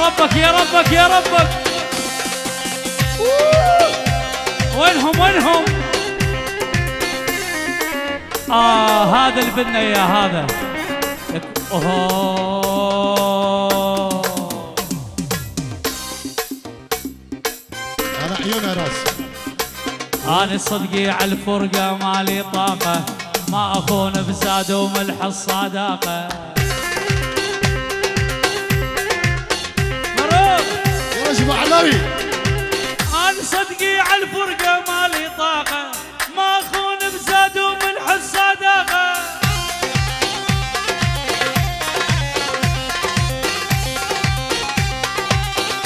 ربك يا ربك يا ربك. وينهم وينهم؟ هذا البنا يا هذا. اوه انا عيوني راس. انا صدقي على الفرقة مالي طاقة، ما اخون بزاد وملح الصداقة. مروك يا رجل علاوي. انا صدقي على الفرقة مالي طاقة، ما اخون بزاد وملح الصداقة.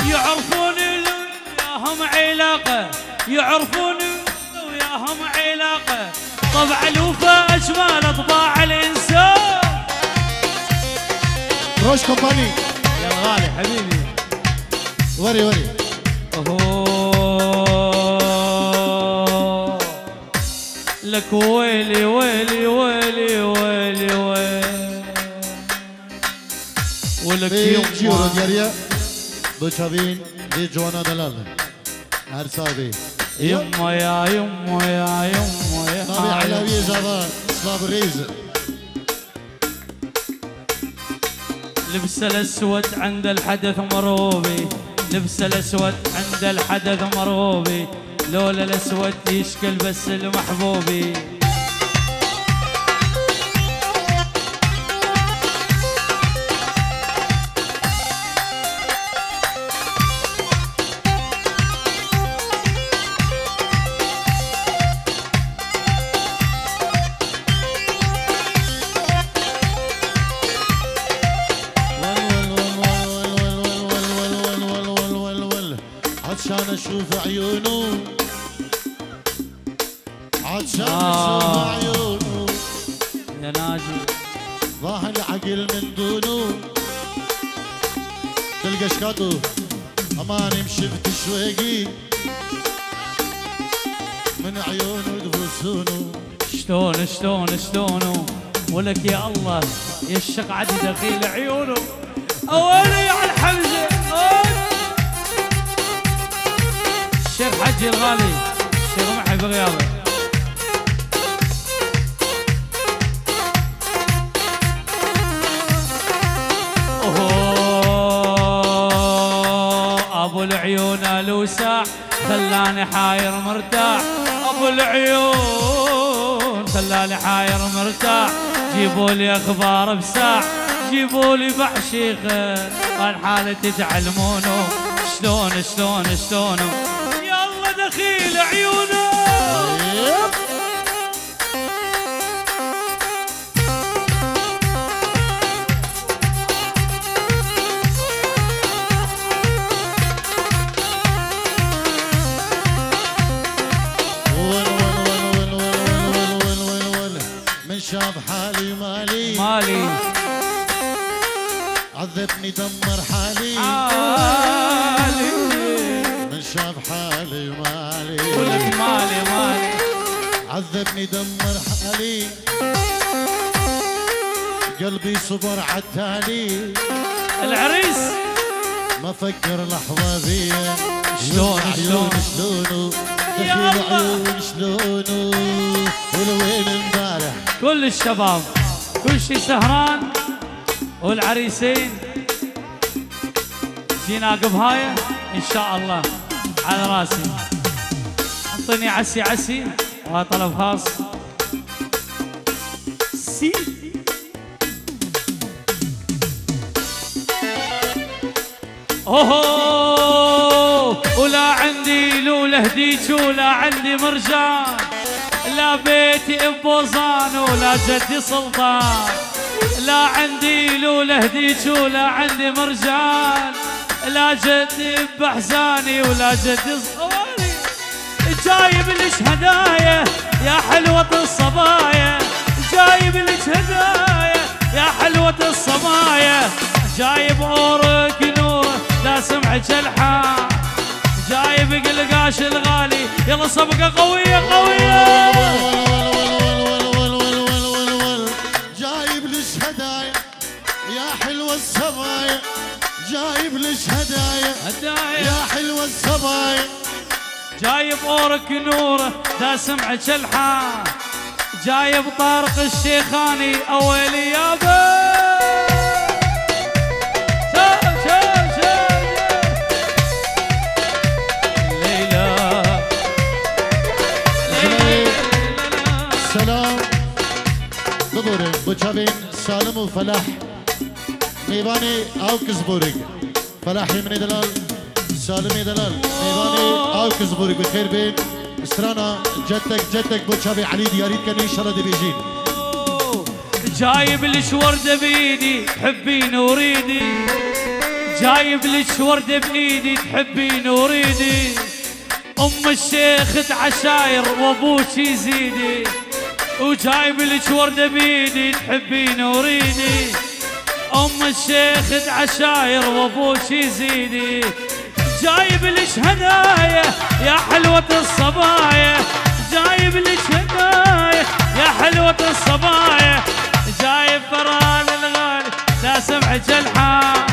يعرفوني وياهم علاقة، يعرفوني وياهم علاقة. طبع الوفا أجمل أطباع الإنسان. روش كومباني يا الغالي حبيبي. وري وري. أوه لك ويلي ويلي ويلي ويلي ويلي. ولك يما بوشابين دي جوانا دلال هرسابي. يما يا يما يا يما يا نبي علاوي جابا سلاب ريز. لبس الاسود عند الحدث مروبي، لبس الاسود عند الحدث مروبي، لولا الاسود يشكل بس المحبوبي. عطشان اشوف عيونه، عطشان اشوف عيونه يا ناجي، ضاع العقل من دونه. تلقى شكاتو اماني مشفت شويقي من عيونه دفوسونه. شلون شلون شلونه ولك يا الله يا الشق عدي دخيل عيونه. اويلي على الحمزة. الشيخ حجي الغالي الشيخ محي بغياضي. اوه ابو العيون الوساع خلاني حاير مرتاح، ابو العيون خلاني حاير مرتاح. جيبوا لي اخبار بساع، جيبوا لي بحشيخه عن حالتي تعلمونه. شلون شلون شلونه دخيل عيونه. ول ول ول ول ول ول ول من شاف حالي مالي مالي عذبني دمر حالي حالي. من شاف حالي مالي ولك مالي مالي عذبني دمر حالي، قلبي صبر عالتالي. العريس ما فكر لحظة بيا. شلون شلون شلونه دخيل عيون شلونه ولوين امبارح. كل الشباب كل شي سهران والعريسين جينا عقب هاي ان شاء الله على راسي. اعطيني عسي عسي وهذا طلب خاص. سي اوه ولا عندي لولا هديك ولا عندي مرجان، لا بيتي ببوزان ولا جدي سلطان. لا عندي لولا هديك ولا عندي مرجان، لا جدي بحزاني ولا جدي صغاري. جايب لك هدايا يا حلوة الصبايا، جايب لك هدايا يا حلوة الصبايا. جايب اورك نور لا سمعك الحان، جايب قلقاش الغالي. يلا صفقة قوية قوية. جايب لك هدايا يا حلوة الصبايا، جايب لك هدايا هدايا يا حلوة الصبايا. جايب اورك نوره دا سمعك الحان، جايب طارق الشيخاني اويلي يابا. شوف شوف شوف ليلى ليلى. سلام ببورن بوچاوین سالم و فلاح میوانی آوکزبورگ. فلاحی من دلال، سالمی دلال، میوانی آوکزبورگ بخیر بین. استرانا جدك جدك بوچاوی علي دياريت كان ان شاء الله دبيجين. جايب لك وردة بإيدي تحبين وريدي، جايب لك وردة بإيدي تحبين وريدي، أم الشيخ عشاير وأبوك يزيدي. وجايب لك وردة بإيدي تحبين وريدي، أم الشيخ عشاير وأبوك يزيدي. جايب لك هدايا يا حلوة الصبايا، جايب لك هدايا يا حلوة الصبايا، جايب فران الغالي لا سمعك الحان،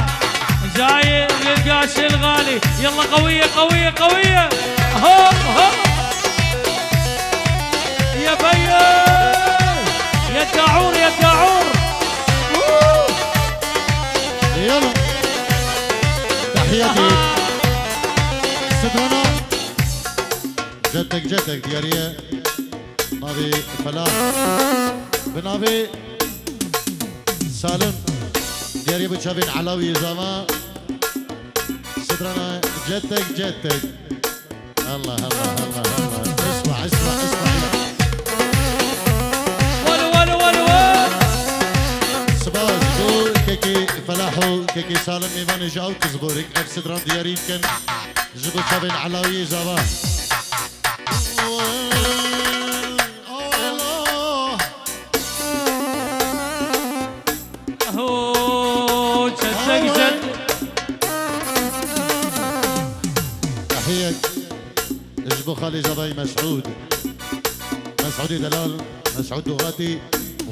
جايب للقاش الغالي. يلا قوية قوية قوية، هوب هوب يا بي يا الداعور يا الداعور. يلا تحياتي سترانا جدك جدك ديارية نابي فلاح بنابي سالم ديارية بتشافين علاوي زما. سترانا جدك جدك. الله الله الله الله. اسمع اسمع اسمع. ول ول ول ول سباز جو كيكي فلاحو كيكي سالم ميفاني جاو كزبورك اف ستران ديارين كان جبو تشافين علاوي زما. تحية جبو خالي زباي مسعود، مسعودي دلال، مسعود دوغاتي،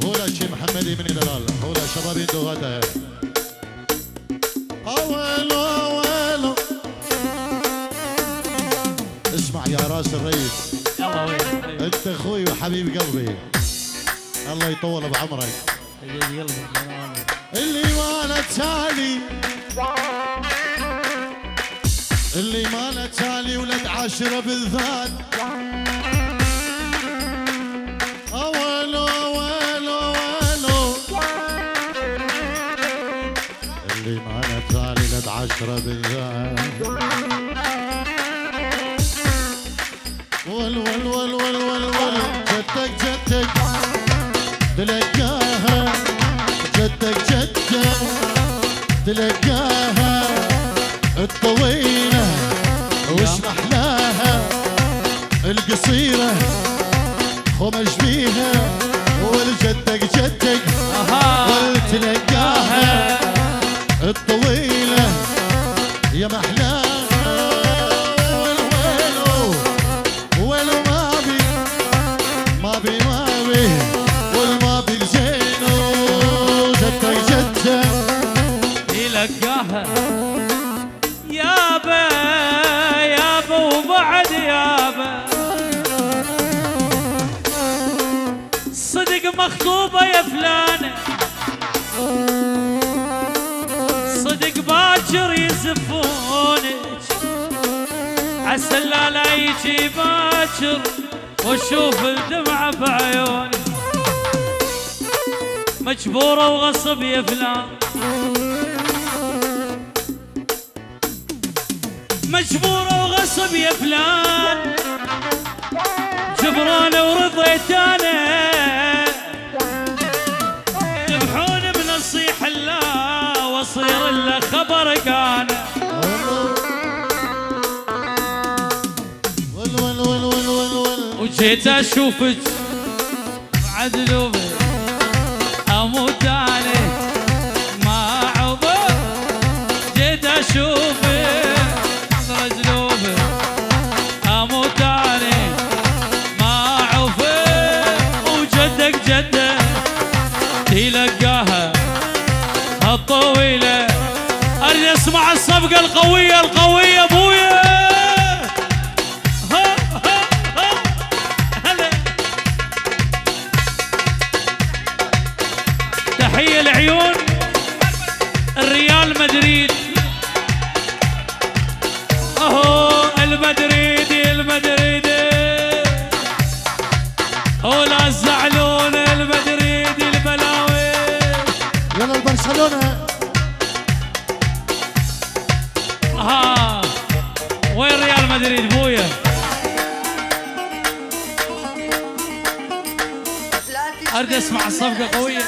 هولا شي محمدي من دلال، هولا شبابي دوغاتا. أولو أولو اسمع يا راس الرئيس، انت اخوي وحبيب قلبي، الله يطول بعمرك. اللي ما تالي، اللي ما تالي ولد عاشرة بالذات. أولو أولو أولو اللي ما تالي ولد عاشرة بالذات. ول ول ول ول ول ول جدك جدك تلقاها، جدك جدك تلقاها الطويلة وش محلاها، القصيرة خمش بيها، والجدك جدك والتلقاها الطويلة يا محلاها. ولو ولو ما بي ما بي ما بي والما بي زينو جدك جدك يلقاها. يابا يابا وبعد يابا، صدق مخطوبة يا فلانة، صدق باكر يزفونك، عسى لا يجي باكر واشوف الدمعة بعيونك. مجبورة وغصب يا فلان، مجبورة وغصب يا فلان، جبران ورضيت انا، ذبحون بنصيح الله واصير له خبر كان. وجيت اشوفك عدلوبي اموت انا ما عبر، جيت اشوفك رجلوبي اموت انا ما عفر. وجدك جده تلقاها الطويله، اريد اسمع الصفقة القوية القوية ابويا. ها ها ها هلا. تحية لعيون الريال مدريد. اهو المدريدي المدريدي، ولا تزعلون المدريدي البلاوي. يلا البرشلونة. ها وين ريال مدريد بويا؟ اريد اسمع الصفقة قوية.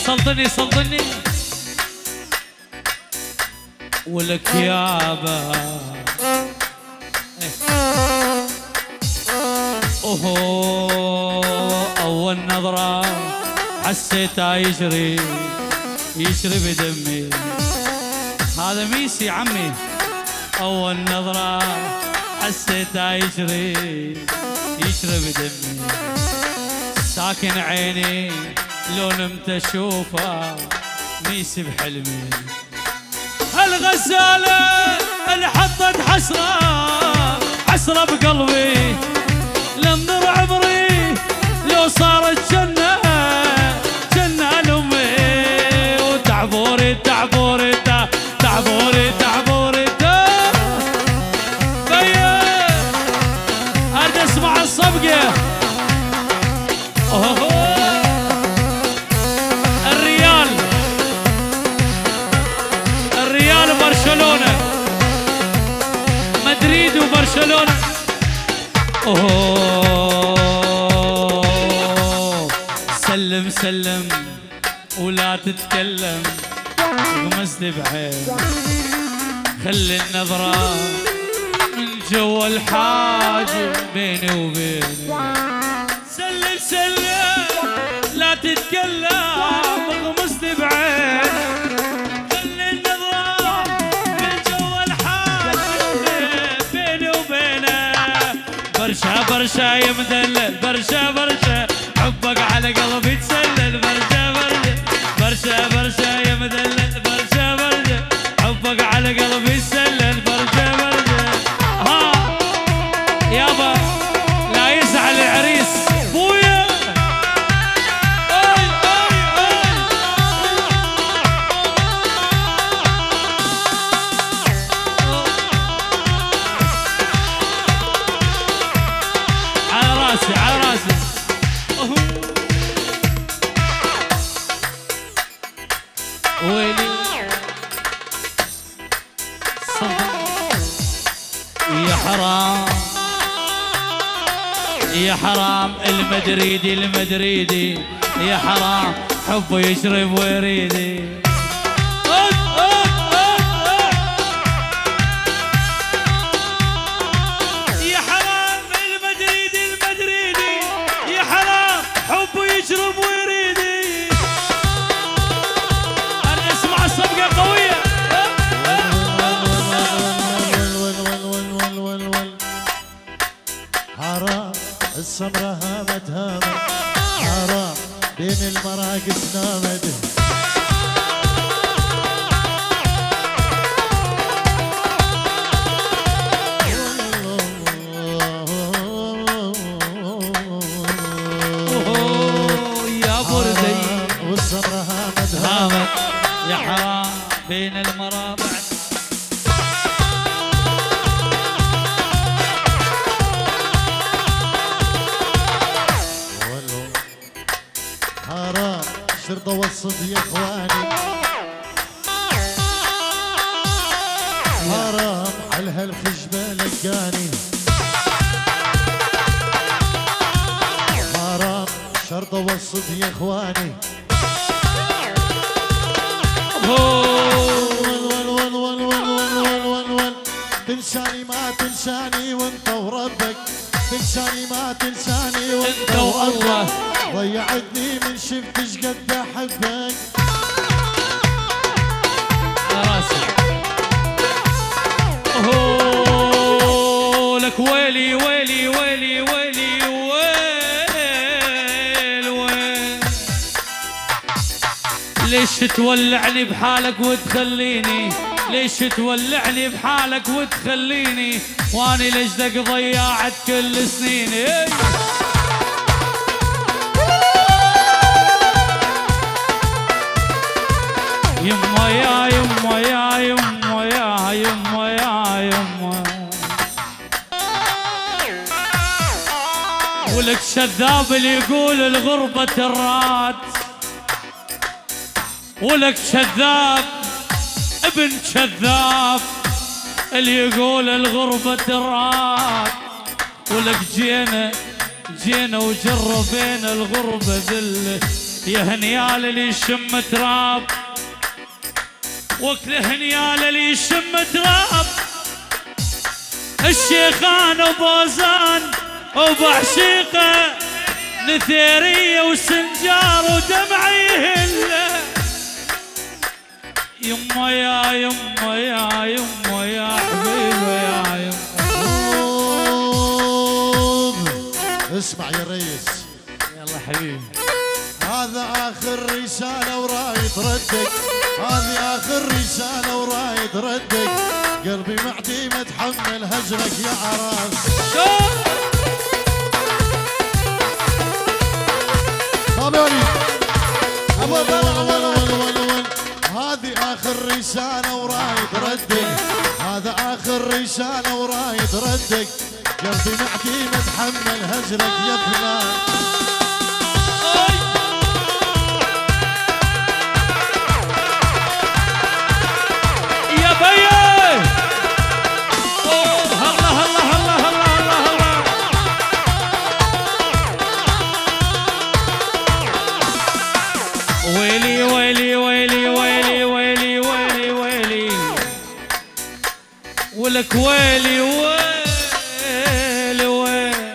سلطني سلطني ولك يابا. اوه اول نظرة حسيتها يجري يجري بدمي. هذا ميسي عمي. اول نظرة حسيتها يجري يجري بدمي. ساكن عيني لو نمت اشوفه ميسي بحلمي. هالغزالة اللي حطت حسرة حسرة بقلبي، لمر عمري لو صارت جنة جنة لأمي. وتعبوري تعبوري تعبوري تعبوري بيا. أريد أسمع الصفقة. أوه الريال برشلونة، مدريد وبرشلونة. أوه سلم سلم ولا تتكلم، غمزني بعين، خلي النظرة من جوا الحاجب بيني وبينك. سلم سلم لا تتكلم، غمزني بعين، خلي النظرة من جوا الحاجب بيني وبينك. برشا برشا يا مدلل، برشا برشا حبك على قلبي تسلل. برشا برشا برشا برشا يا مدلل، برشا برشا حبك على قلبي تسلل. برشا برشا. ها يابا لا يزعل العريس بويا. اي اي اي على راسي على راسي. ويلي يا حرام يا حرام المدريدي المدريدي، يا حرام حبه يشرب ويريدي. يا حرام المدريدي المدريدي، يا حرام حبه يشرب ويريدي. أنا أسمع الصفقة قوية. حرام السمرة هامت هامت، حرام بين المراقص نامت. يا بردي والسمرة هامت هامت، يا حرام بين المرابع. حرام شرطة والصد يا اخواني، حرام على هالخشبة لقاني، حرام شرط وصف يا اخواني. ول ول ول ول ول ول ول تنساني ما تنساني وانت وربك، تنساني ما تنساني وانت والله ضيعتني من شفت ايش قد احبك. راسي اوه لك ويلي ويلي ويلي ويلي ويل ويل. ليش تولعني بحالك وتخليني، ليش تولعني بحالك وتخليني، واني لجدك ضيعت كل سنيني. يما يا يما يا يما يا يما يا يما، ولك شذاب اللي يقول الغربة ترات، ولك شذاب ابن شذاب اللي يقول الغربة ترات، ولك جينا جينا وجربينا الغربة ذل، يا هنيال اللي يشم تراب، وكل هنيال اللي يشم تراب. الشيخان وبوزان وبعشيقة نثيرية وسنجار ودمعي يهل. يما يا يما يا يما يا حبيبي يا يما. اسمع يا ريس، يلا حبيبي، هذا آخر رسالة ورايد ردك، هذه آخر رسالة ورايد ردك، قلبي معدي متحمل هجرك يا عراس. هذه آخر رسالة ورايد ردك، هذا آخر رسالة ورايد ردك، قلبي معدي متحمل هجرك يا فلان. يا بيي هلا هلا هلا هلا هلا هلا. ويلي ويلي ويلي ويلي ويلي ويلي ويلي، ولك ويلي ويلي ويلي.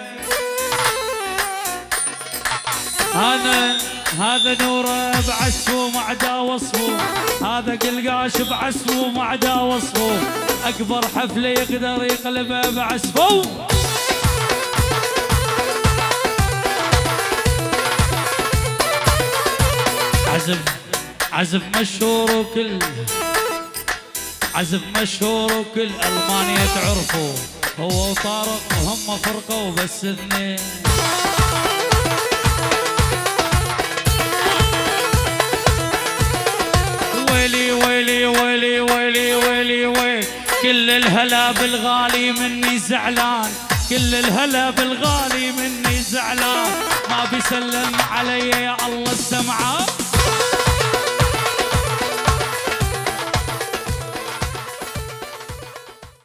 هذا نوره بعسفه ما عدا وصفه، هذا قلقاش بعسفه ما عدا وصفه، اكبر حفله يقدر يقلبه بعسفه. عزف عزف مشهور وكل عزف مشهور وكل المانيا تعرفه، هو وطارق وهم فرقه وبس اثنين. ويلي ويلي ويلي ويلي ويلي ويلي، كل الهلا بالغالي مني زعلان، كل الهلا بالغالي مني زعلان، ما بيسلم علي يا الله السمعان.